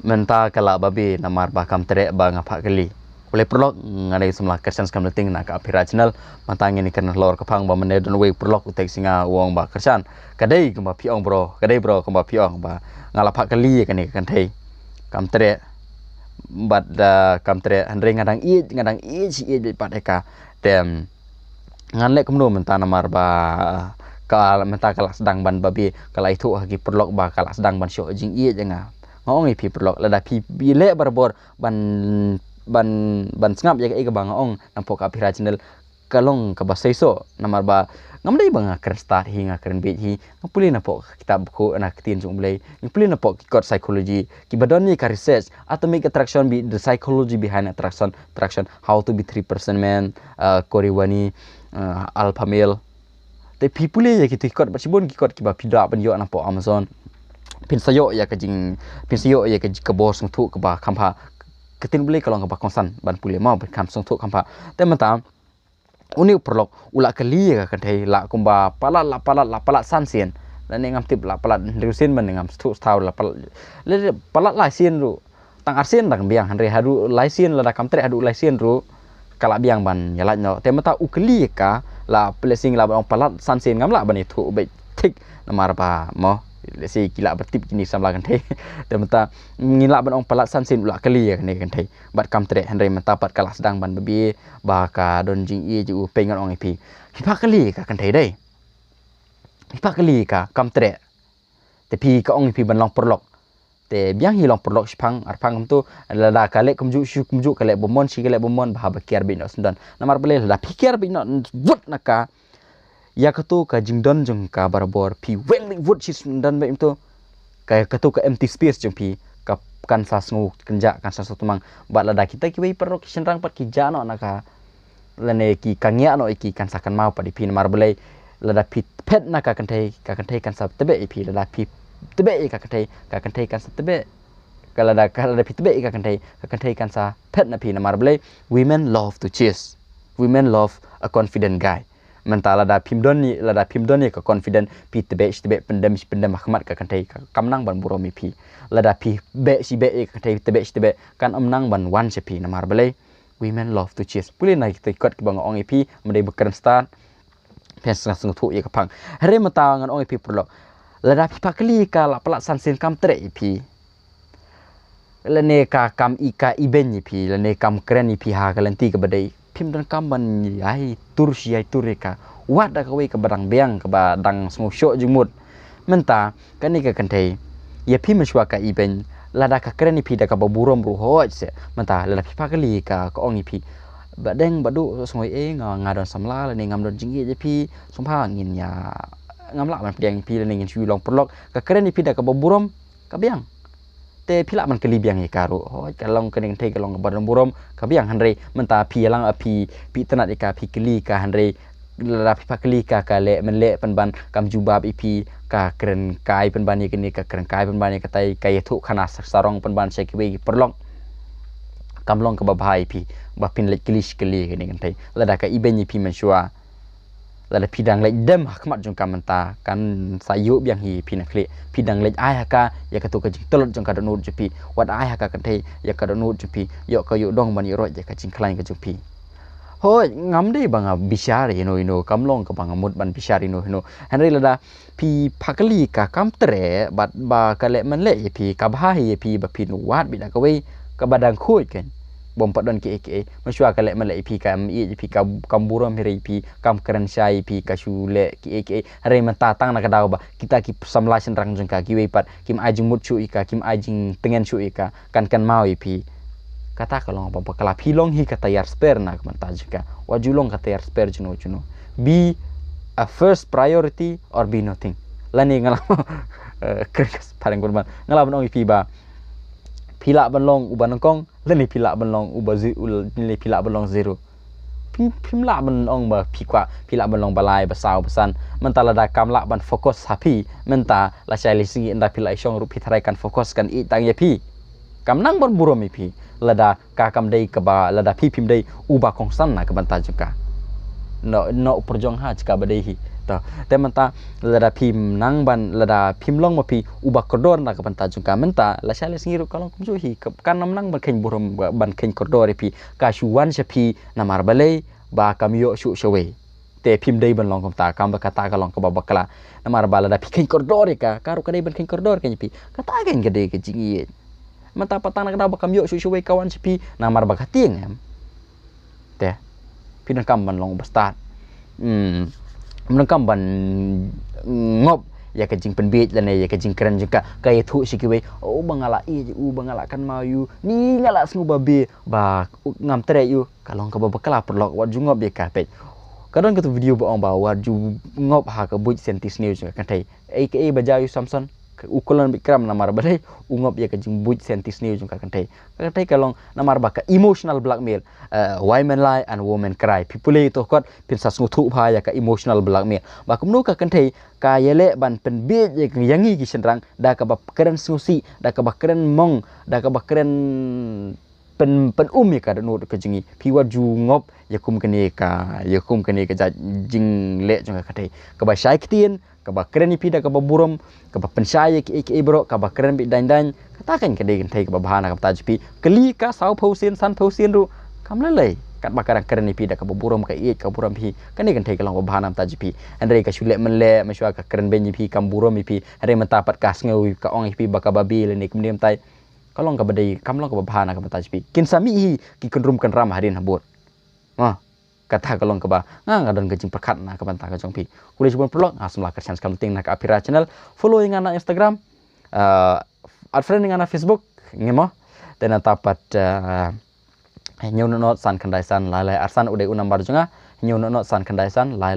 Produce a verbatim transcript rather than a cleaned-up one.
Mynta ka lah babe namar ba kam treh ba nga phah kali. Khublei paralok, nga dei u samla Christian Kamleting na ka Aphira Channel. Mynta ngin ïa kren halor ka phang ba mynne don uwei u paralok u text ïa nga u ong ba Christian, ka dei kumba phi ong bro, ka dei bro kumba phi ong ba nga la phah kali ïa kane ka kynthei. Kam treh. Bad, ah, kam treh, hynrei nga dang ïeit, nga dang ïeit shi ïeit beit pat ïa ka. Te ngan leh kumno mynta namar ba ka mynta ka la sdang ban babe, ka la ïathuh ha ki paralok ba ka la sdang ban shoh jingïeit ïa nga. Nga ong ïa phi paralok, lada phi leh barabor ban, ban, ban sngap ïa kaei kaba nga ong napoh ka Aphira Channel, ka long kaba seisoh, namar ba ngam dei ba nga kren stad hi, nga kren beit hi. Nga pule napoh ka kitab bakhuh, na ka ktien jong U Blei, nga pule napoh ki kot psychology kiba don ïa ka research, atomic attraction, be the psychology behind attraction, attraction, how to be three percent man, uh, Corey Wani, uh, alpha male. Te phi pule ïa kito ki kot, bad shibun ki kot kiba phi lah ban ïoh napoh Amazon. Phin sa ïoh ïa ka jing, phin sa ïoh ïa ka jing, ka bor sngewthuh kaba kham bha. Ka ktien U Blei ka long kaba kongsan ban pule mo, ban kham sngewthuh kham bha. Te mynta une u paralok u la kylli ïa ka kynthei, la kumba palat, la palat, la palat san sien. Lane ngam tip la palat hynriew sien, ban ngam sngewthuh shuh, la palat, la palat lai sien ruh. Tang ar sien dang biang, hynrei haduh lai sien, lada kam treh haduh lai sien ruh ka la biang ban ïalait noh. Te mynta u kylli ïa ka, la pule sien, la ban ong palat san sien, ngam lah ban ïathuh beit thik namar ba mo, lehse ki lah ban tip kine ki samla kynthei. Te mynta ngin lah ban ong palat san sien u la kylli ïa kane ka kynthei. Bad kam treh, hynrei mynta pat ka la sdang ban babe ba ka don jingïeit ïa u. Peit, ngan ong ïa phi, phi phah kali ïa ka kynthei dei. Phi phah kali ïa ka, kam treh. Te phi, ka ong ïa phi ban long paralok. Te biang hi long paralok shiphang arphang kumto, lada ka leh kumjuh shi kumjuh, ka leh bymman shi ka leh bymman, bha ba kiar beit noh shisyndon. Namar balei? Lada phi kiar beit noh wut na ka, ïa kato ka jingdon jong ka barabor phi weng beit wut shisyndon beit kumto, ka, kato ka empty space jong phi ka, kan sa sngew kynjah, kan sa sngew tymmen. Bad lada kita kiwei paralok ki shynrang pat ki jah noh na ka, lane ki kynjah noh ïa ki, kan sa kynmaw pat ïa phi. Namar balei? Lada phi phet na ka kynthei, ka kynthei kan sa tbeh ïa phi. Lada phi tbeh ïa ka kynthei, ka kynthei kan sa tbeh. Ka lada, ka lada phi tbeh ïa ka kynthei, ka kynthei kan sa phet na phi. Namar balei? Women love to chase. Women love a confident guy. Mynta lada phim don ïa, lada phim don ïa ka confident, phi tbeh shi tbeh, pyndem shi pyndem ha khmat ka kynthei, ka, kam nang ban burom ïa phi. Lada phi beh shi beh ïa ka kynthei, tbeh shi tbeh, kan ym nang ban wan sha phi. Namar balei? Women love to chase. Pule na kita ki kot kiba nga ong ïa phi, ym dei ba kren stad. Phin sa sngewthuh ïa ka phang. Hynrei mynta ngan ong ïa phi paralok, lada phi phah kali ïa ka, la palat san sien, kam treh ïa phi, lane ka kam i, ka ibeiñ ïa phi, lane kam kren ïa phi ha ka lynti kaba dei, phim donkam ban ïai tur shi ïai tur ïa ka. Wat da kawei kaba dang biang, kaba dang sngewshoh jingmut. Mynta kane ka kynthei, ïa phi mynshuwa ka ibeiñ, lada ka kren ïa phi da kaba burom ruh hooid seh. Mynta lada phi phah kali ïa ka, ka ong ïa phi, Bah Deng, Bah Duh, sngewbha eh, nga, nga don samla lane ngam don jingïeit ïa phi, sngewbha ngin ïa, ngam lah ban pdiang ïa phi lane ngin shu long paralok. Ka kren ïa phi da kaba burom, ka biang. Te phi lah ban kylli biang ïa ka ruh. Hooid, ka long, kane ka kynthei ka long kaba don burom, ka biang. Hynrei mynta phi ïalang, phi, phi itynnad ïa ka, phi kylli ïa ka, hynrei lada phi phah kali ïa ka, ka leh mynleh pynban, kam jubab ïa phi, ka kren kai pynban ïa kane, ka kren kai pynban ïa katai, ka ïathuh khana sa-, sarong pynban sha kiwei ki paralok. Kam long kaba bha ïa phi ba phin leit kylli shi kylli ïa kane ka kynthei. Lada ka ibeiñ ïa phi mynshuwa, lada phi dang leit dem ha khmat jong ka mynta, kan sa ïoh biang hi ïa phi na khlieh. Phi dang leit ai ha ka ïa kato ka jingtlot jong ka dohnud jong phi. Wat ai ha ka kynthei ïa ka dohnud jong phi. Ïoh ka ïoh dong ban ïoh roit ïa ka jingkhlaiñ ka jong phi. Hooid, ngam dei ba nga bishar ïano ïano, kam long kaba nga mut ban bishar ïano ïano. Hynrei lada phi phah kali ïa ka, kam treh, bad ba ka leh mynleh ïa phi, ka bha hi ïa phi ba phin wad beit da kawei kaba dang khuid kein. Bym pat don kiei kiei. Mynshuwa ka leh mynleh ïa phi, kam ïeit ïa phi, ka, kam burom hi ruh ïa phi, kam kren shai ïa phi, ka shu leh kiei kiei. Hynrei mynta tang na ka daw ba kita ki samla shynrang jong ka, kiwei pat kim ai jingmut shuh ïa ka, kim ai jingtngen shuh ïa ka, kan kynmaw ïa phi. Kata ka long ba bakla, phi long hi ka tyre spare na ka bynta jong ka. Wat ju long ka tyre spare juno juno. Be a first priority or be nothing. Lane nga lah, eh, kren ka phareng pynban, nga lah ban ong ïa phi ba phi lah ban long uba nyngkong, lane phi lah ban long uba zi-, u-, lane phi lah ban long zero. Phi, phim lah ban ong ba phi kwah, phi lah ban long ba lai, ba saw, ba san. Mynta lada kam lah ban focus ha phi, mynta lashai lashisngi ynda phi la ïashong ruh phi tharai kan focus, kan ïeit tang ïa phi. Kam nang ban burom ïa phi lada ka kam dei kaba, lada phi phim dei uba kongsan na ka bynta jong ka. Noh, noh pyrjong ha jaka ba dei hi. Te mynta lada phim nang ban, lada phim long ma phi uba kordor na ka bynta jong ka, mynta la shai la sngi ruh ka long kumjuh hi, ka, kan ym nang ban kheiñ burom, ban kheiñ kordor ïa phi. Ka shu wan sha phi namar balei, ba kam ïoh shuh shawei. Te phim dei ban long kumta, kam ba kata ka long kaba bakla. Namar ba lada phi kheiñ kordor ïa ka, ka ruh ka dei ban kheiñ kordor ka ïa phi. Kata ka dei ka jingïeit. Mynta pat tang na ka daw ba kam ïoh shuh shawei ka wan sha phi namar ba ka tieng, em. Te phi donkam ban long uba stad. Hmm. Donkam ban ngop ïa ka jingpynbiej lane ïa ka jingkren jong ka, ka ïathuh sha kiwei, "Oh, ba nga la ïeit ïa u, ba nga la kynmaw ïa u, ni nga la sngew ba bha, ba ngam treh ïa u." Ka long kaba bakla paralok, wat ju ngop ïa ka. Peit, ka don katu video ba ong ba wat ju ngop ha ka buit senti sniew jong ka kynthei. Ei kaei ba jia ïa u Samson? U kular bikram namar balei? U ngop ïa ka jingbuit senti sniew jong ka kynthei. Ka kynthei ka long namar ba ka emotional blackmail. Uh, why men lie and women cry. Phi pule ïa uto u kot, phin sa sngewthuh bha ïa ka emotional blackmail. Ba kumno ka kynthei ka ïaleh ban pynbiej ïa ngi ki shynrang da kaba kren sngewsih, da kaba kren mong, da kaba kren pyn, pyn-um ïa ka dohnud ka jong ngi. Phi wat ju ngop ïa kum kane ka, ïa kum kane ka jait jingleh jong ka kynthei. Kaba shai ktien, kaba kren ïa phi da kaba burom, kaba pynshai ïa kiei kiei baroh, kaba kren beit daiñ daiñ. Kata kan ka dei kynthei kaba bha na ka bynta jong phi. Kylli ka saw phew sien, san phew sien ruh, kam lei lei. Katba ka dang kren ïa phi da kaba burom, ka ïeit, ka burom phi, kane kynthei ka long kaba bha na ka bynta jong phi. Hynrei ka shu leh mynleh, mynshuwa ka kren beiñ ïa phi, kam burom ïa phi. Hynrei mynta pat ka sngew, ka ong ïa phi ba ka babe lane kumne, mynta ka long kaba dei, kam long kaba bha na ka bynta jong phi. Kin sa mih hi ki kynrum kynram hadien habud. Ha, kata ka long kaba nga, nga don ka jingpyrkhat na ka bynta ka jong phi. Khublei shibun paralok, nga Samla Kyrshan Skamting na ka Aphira Channel. Follow ïa nga na Instagram. Uh, add friend ïa nga na Facebook, ngim mo. Te nangta pat, uh, hynñiew nod nod san khyndai san lai lai ar san u dei u number jong nga. Hynñiew nod nod san khyndai san lai